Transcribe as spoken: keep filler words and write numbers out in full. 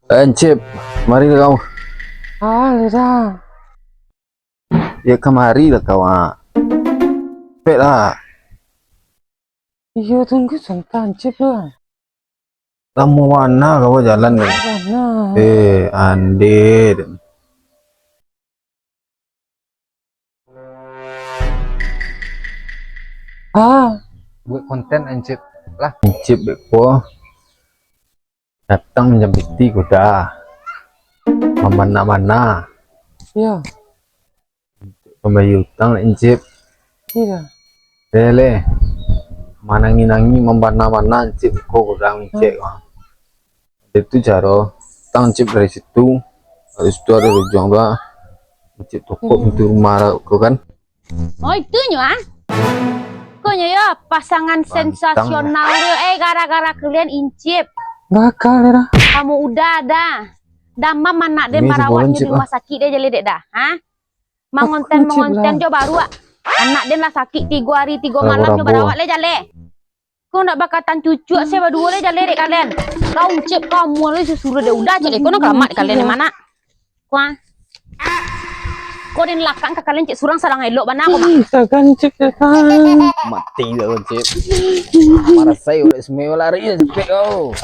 Eh, Encip, mari lah kau. Ah, Lera. Ya, kamari lah kau, ah. Pek lah. Iyo, tunggu santa, Encip lah. Lamo bana kau bajalan ko. Bana. Eh, Andit. Ah. Buek konten, Encip. Lah. Encip beko. Datang minjam piti ko Da. Mambana-bana. Iyo. Pambayia utang lah, Encip. Iyo. Leh, leh. Manangih-nangih, mambana-bana, Encip, ko urang, Encip. Itu caro, utang, Encip, dari situ. Dari situ ado ujuang tu, ah. Encip tokok pintu rumah ko kan. Oh, itunyo, ah. Konyo yo, pasangan sensasional yo. Eh, gara-gara kalian, Encip. Gagal, Lera. Kamu udah dah. Damam anak den, marawatnyo di rumah sakik deh, jaleh dek dah, ha? Mangonten-mangonten jo baru, ah. Anak den lah sakik tigo hari, tigo malam nyo barawat leh, jaleh. Ko ndak bakatan cucuak se baduo leh, jaleh dek kalian. Kau Encip, kau amuah leh susuruah dek udah, cek dek ko nan kalamak dek kalian, mana? Kuah. Ko den lakang ka kalian cek surang sadang elok bana ko. Ih, sagan, Cip, sagan. Mati dah kau, Cip. Marasai udah semua lari ya, cepet kau.